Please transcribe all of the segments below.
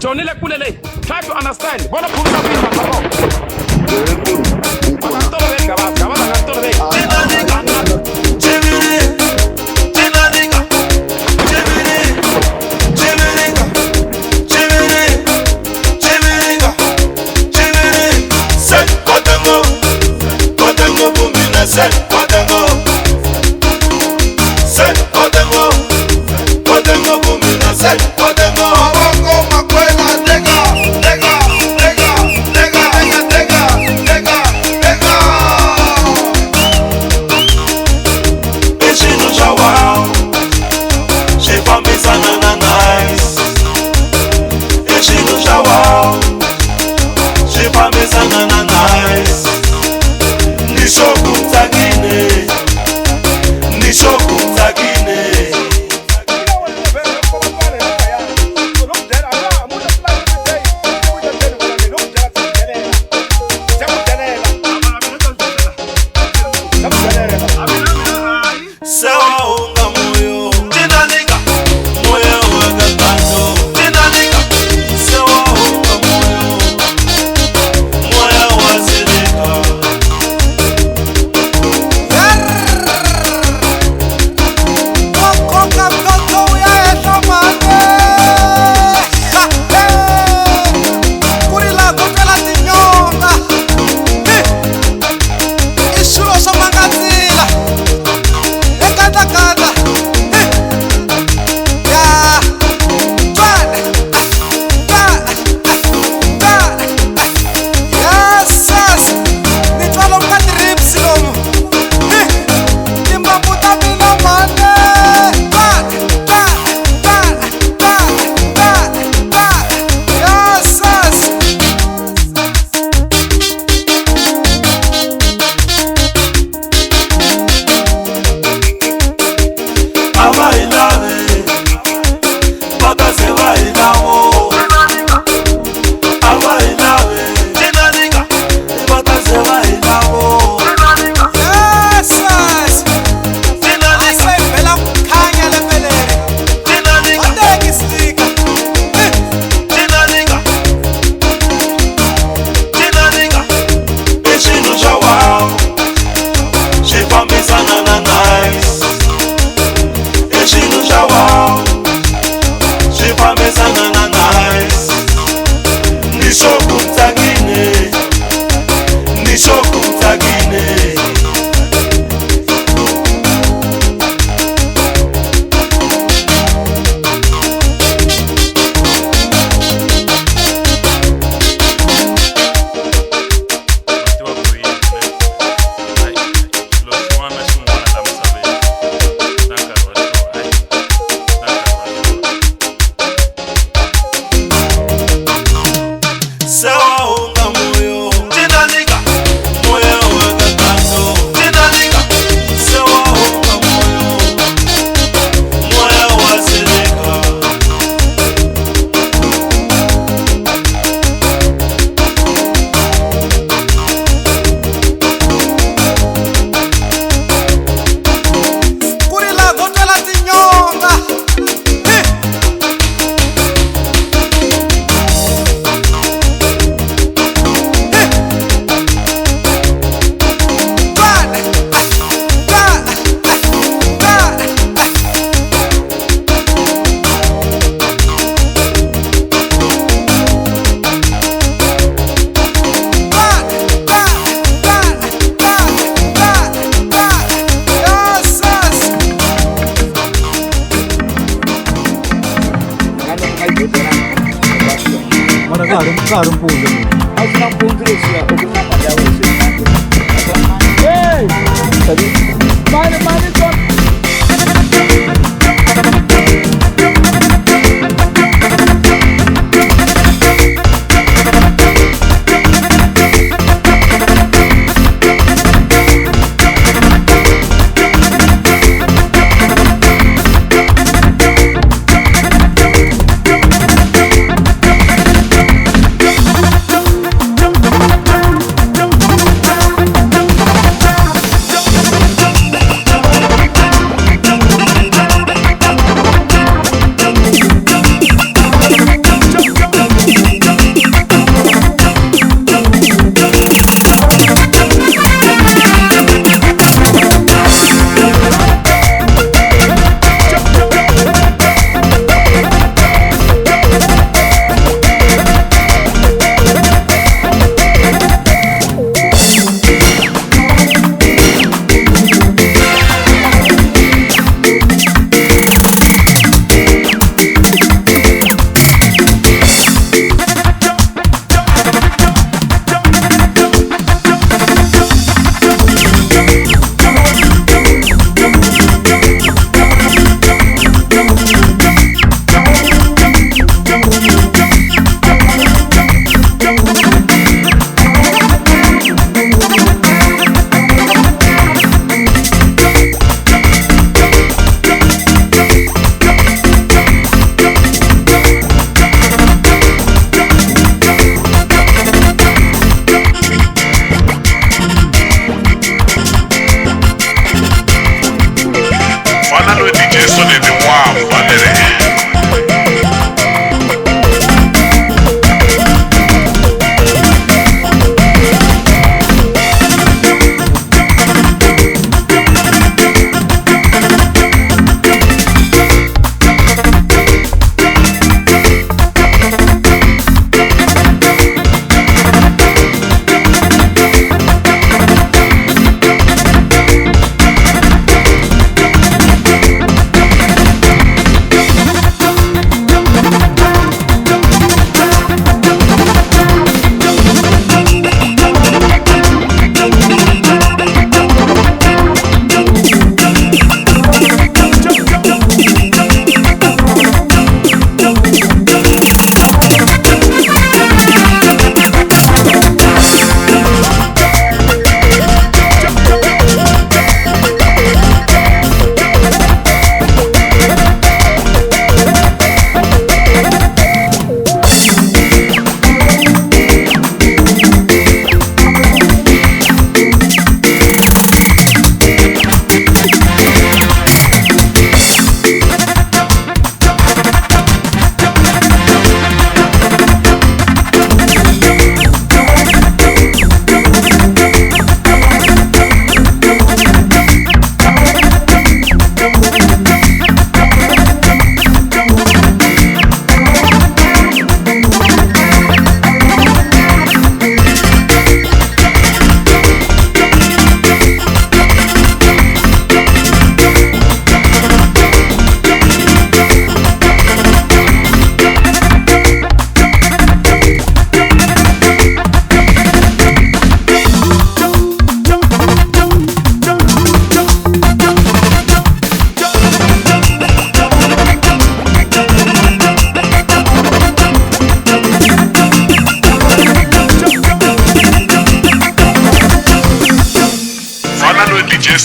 Johnny le kule leyi. Try to understand. Vona phumisa ku yini mhaka kona. Va nga toloveli Gavaza. Gavaza nga toloveli.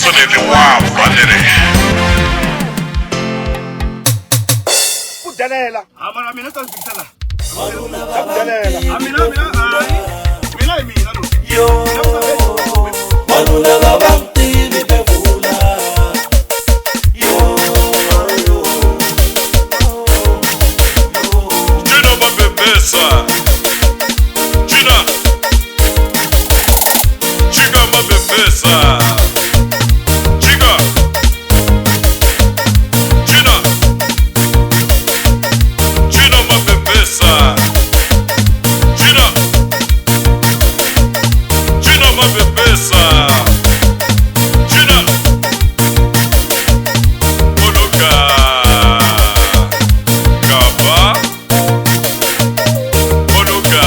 Hlanganisa ni tiwava leri. Ku dyelela. Mara mina ta ndzi fikisa laha. Ku dyelela. A mina mina hayi. Mina hi mina loyi. Yo, vanhu lava va n'wi tivi bebula. Yo, yo, Cina mabebesa. Cina. Chika mabebesa. Chika. Cina. Cina mabebesa. Cina. Cina mabebesa. Cina. Moloka. Kaba. Moloka.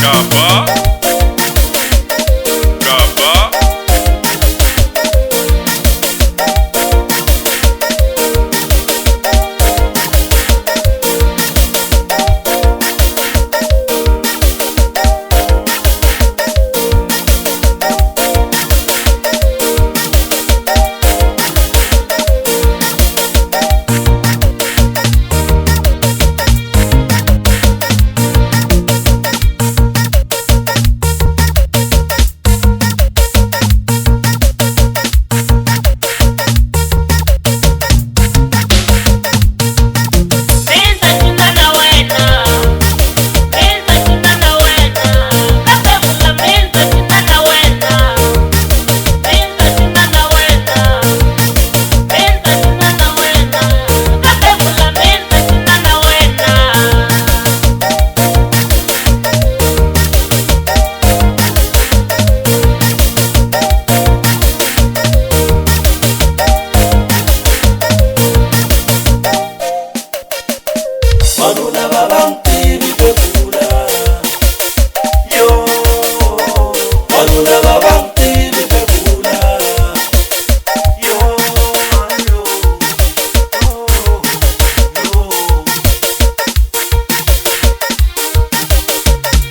Kaba. Kaba. Pensa cina na wena, pensa cina na wena, ka pensa cina na wena, pensa cina na wena, pensa cina na wena, ka pensa cina na wena. Vanhu lava va n'wi tivi bebula. Yo, vanhu lava va n'wi tivi bebula. Yo, yo, yo.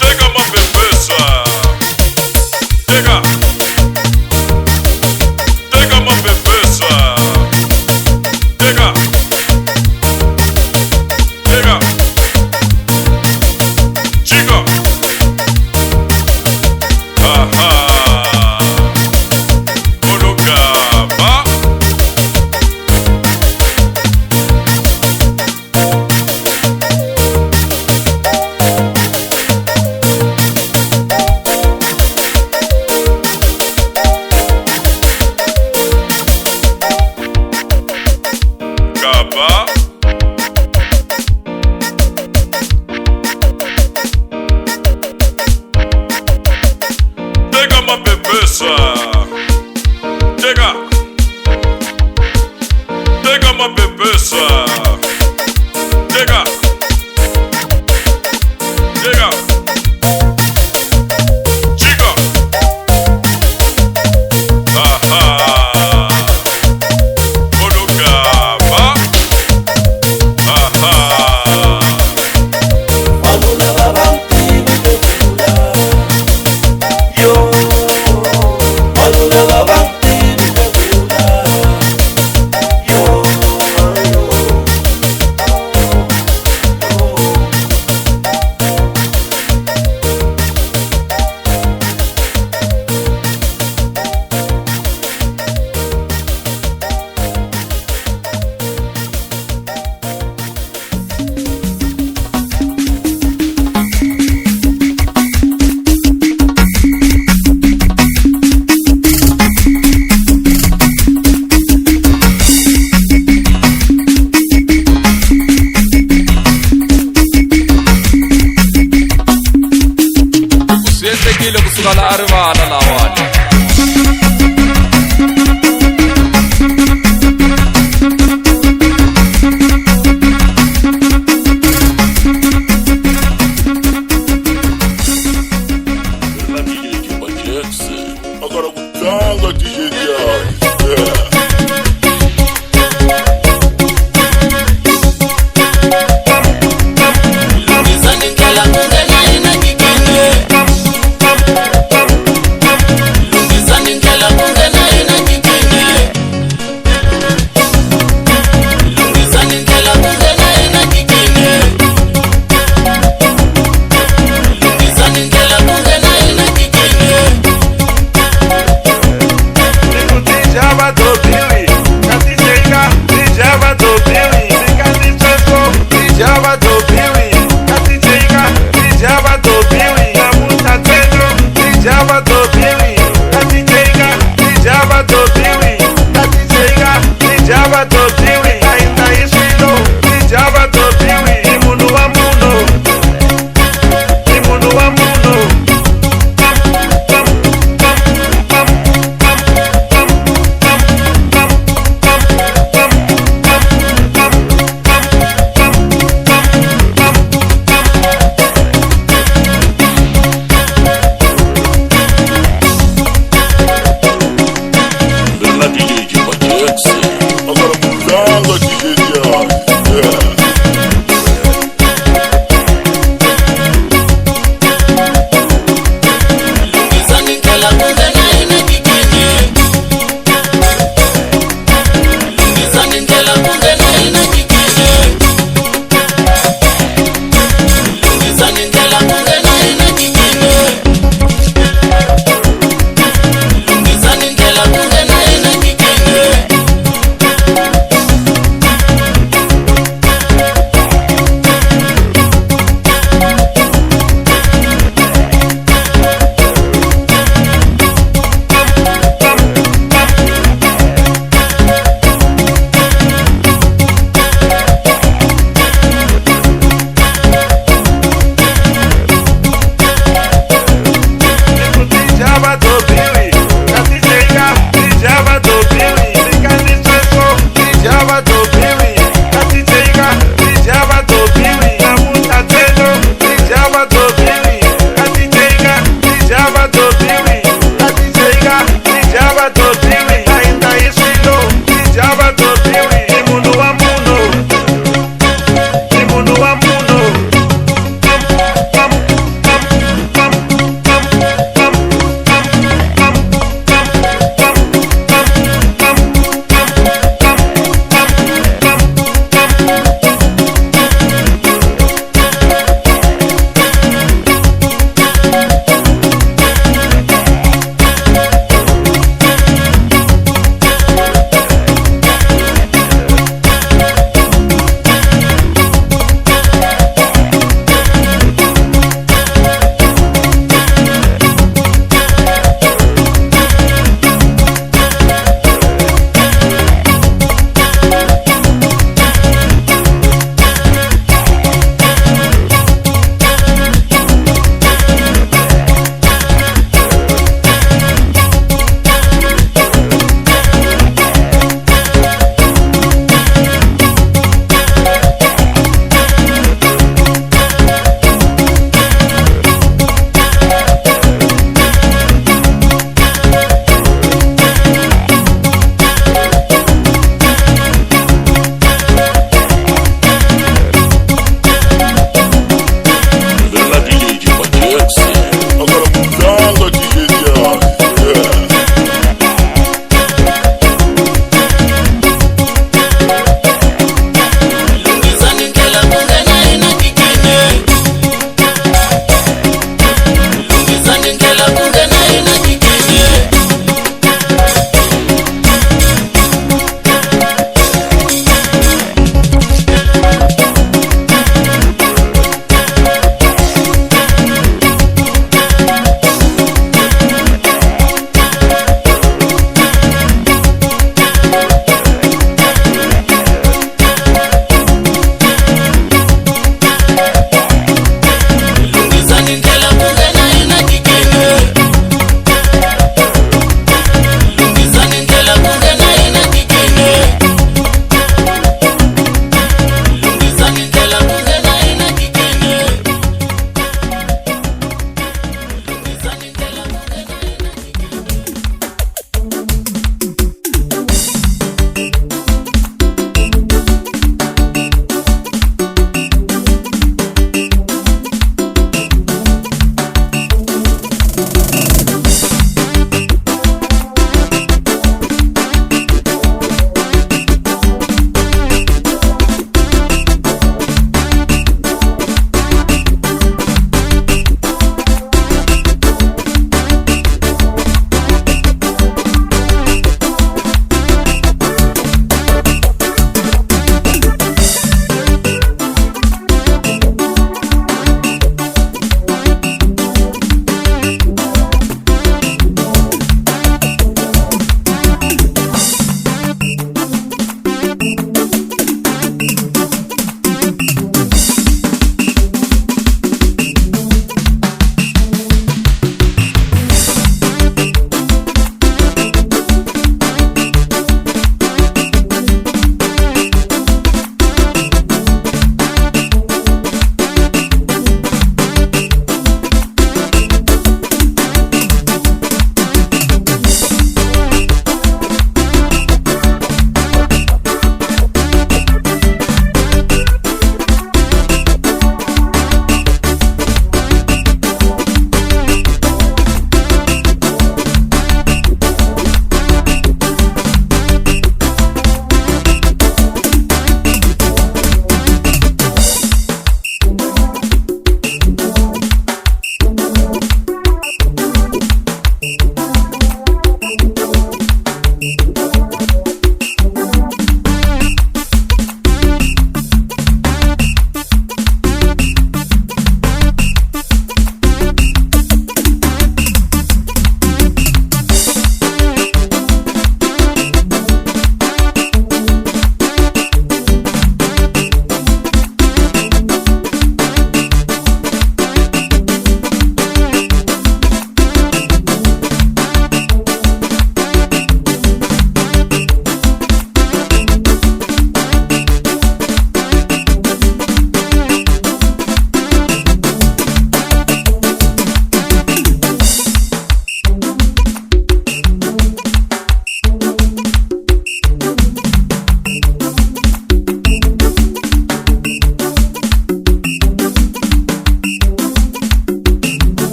Teka mabebesa. Teka. Teka mabebesa. Teka. Teka. Chica. Aha. Moloka. Ba. Kaba. Teka mabebesa. Teka. Teka mabebesa. Teka. Teka. Chica. Aha. Moloka. Ba. Aha. Vanhu lava va n'wi tivi bebula. Yo, vanhu lava va n'wi tivi bebula. Yo, yo, yo. Swi endlekile kusuka la a rivala lawani. Na DJ Jackson. Agora ku tlanga DJ Jackson. Lunghisani ndlela ku nghena hina gigene.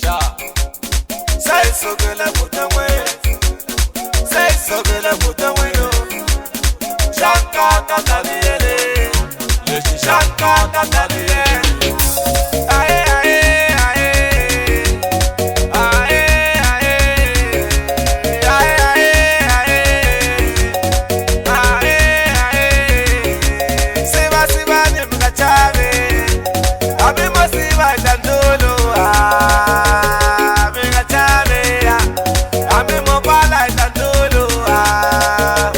Sha. Say so good la puta we. Say so good la puta we no. Shaka kata diele. Shaka kata diele. Aye aye aye. Aye aye. Aye aye aye. Aye aye. Siba siba ni mkachabe. Abi masiba dandolo. Ah, mkachabe. Abi mobala dandolo. Ah.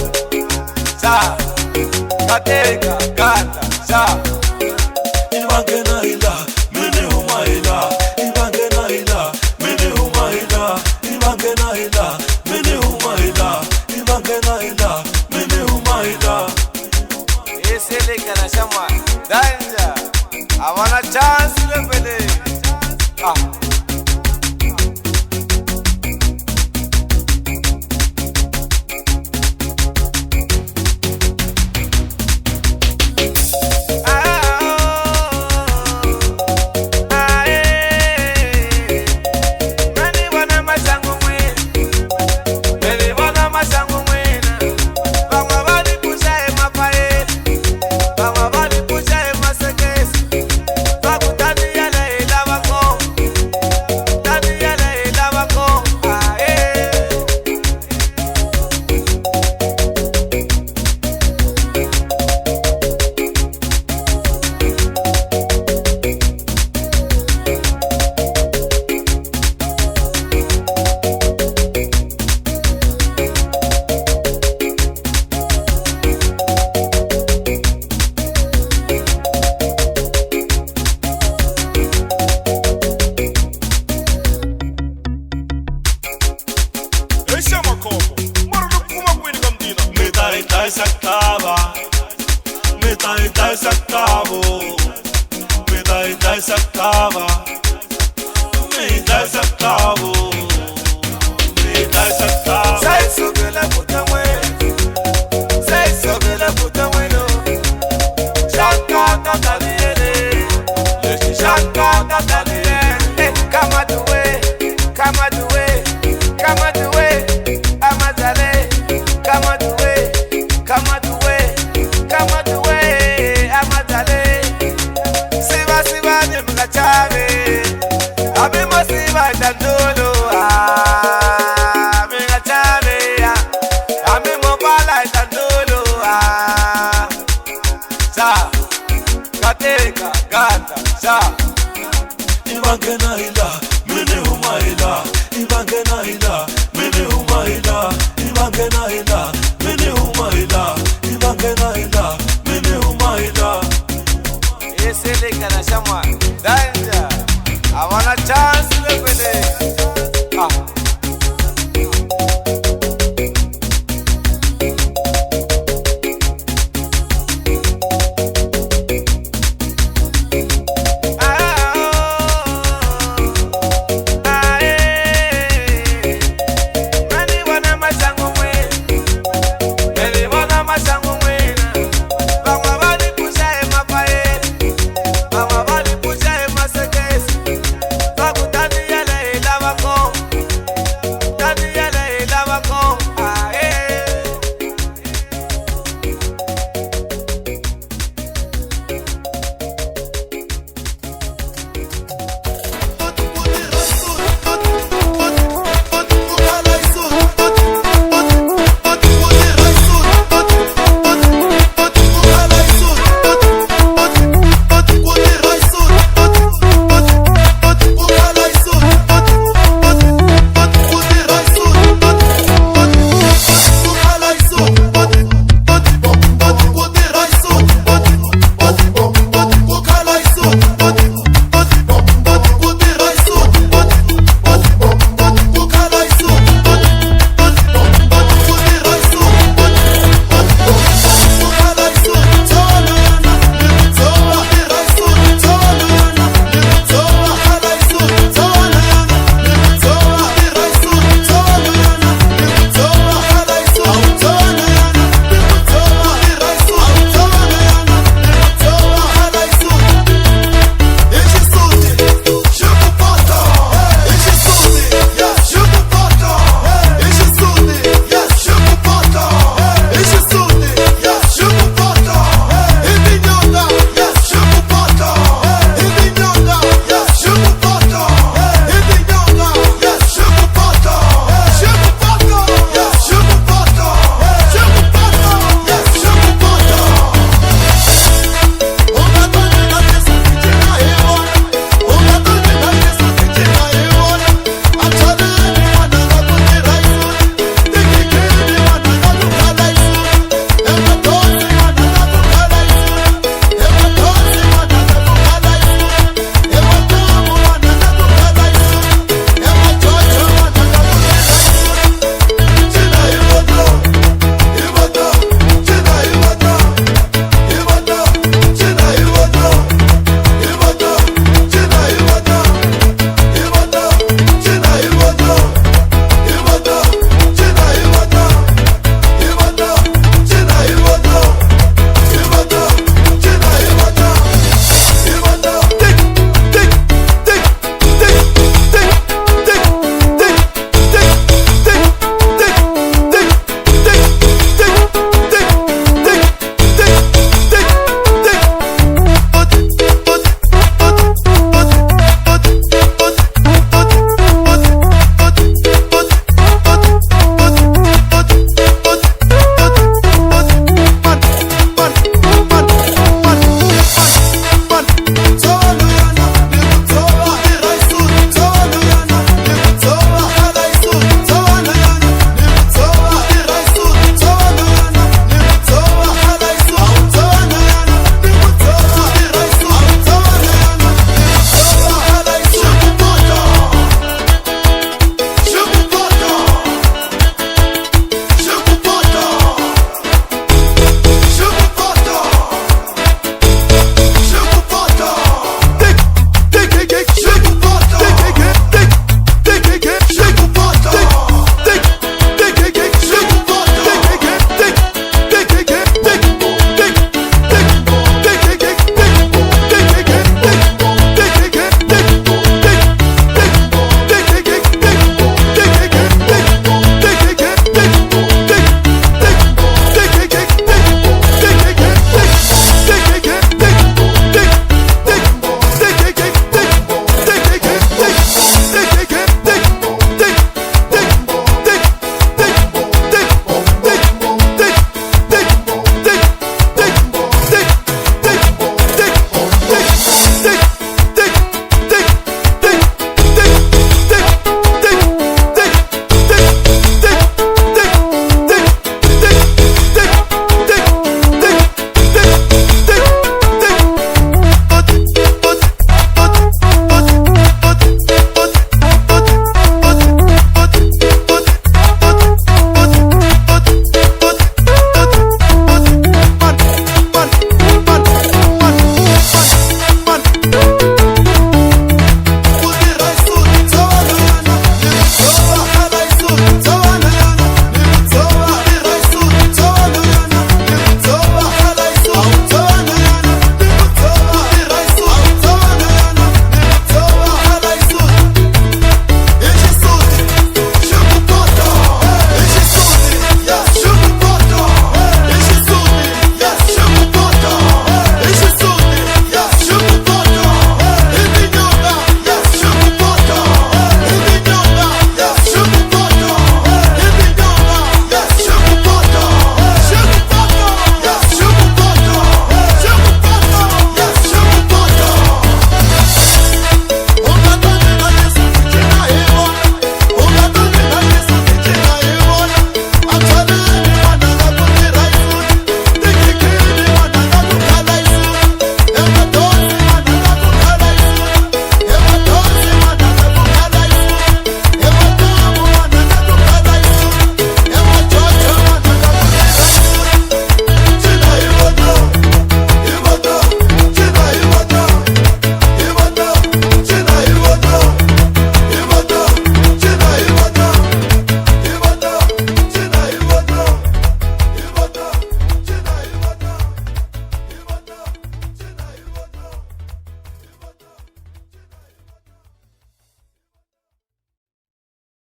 Sa. Kateka kata sa. Ibangena ila, mene huma ila. Ibangena ila, mene huma ila. Ibangena ila, mene huma ila. Ibangena ila, mene huma ila. Esele kana shamwa. Danger. I want a chance to play. Ah. Exa makhombo mara ri kuma kwini ka mdina Mi ta hi dlayisa kava. Mi ta hi dlayisa kavo. Mi ta hi dlayisa kava. Mi hi dlayisa kavo. Mi hi dlayisa kava. Say so good la puta we. Say so good la puta we no. Shaka kata diele. Shaka kata diele. Kama duwe, kama duwe, kama duwe. Amazale, kama duwe, kama duwe, kama duwe. Amazale. Siba siba ni mkachabe. Abi masiba dandolo. Ah, mkachabe. Abi mobala dandolo. Ah. Sa. Kateka gata sa. Ibangena ila, mene huma ila. Ibangena ila, mene huma ila. Ibangena ila, mene huma ila. Ibangena ila, mene huma ila. Esele kana shamwa. Danger.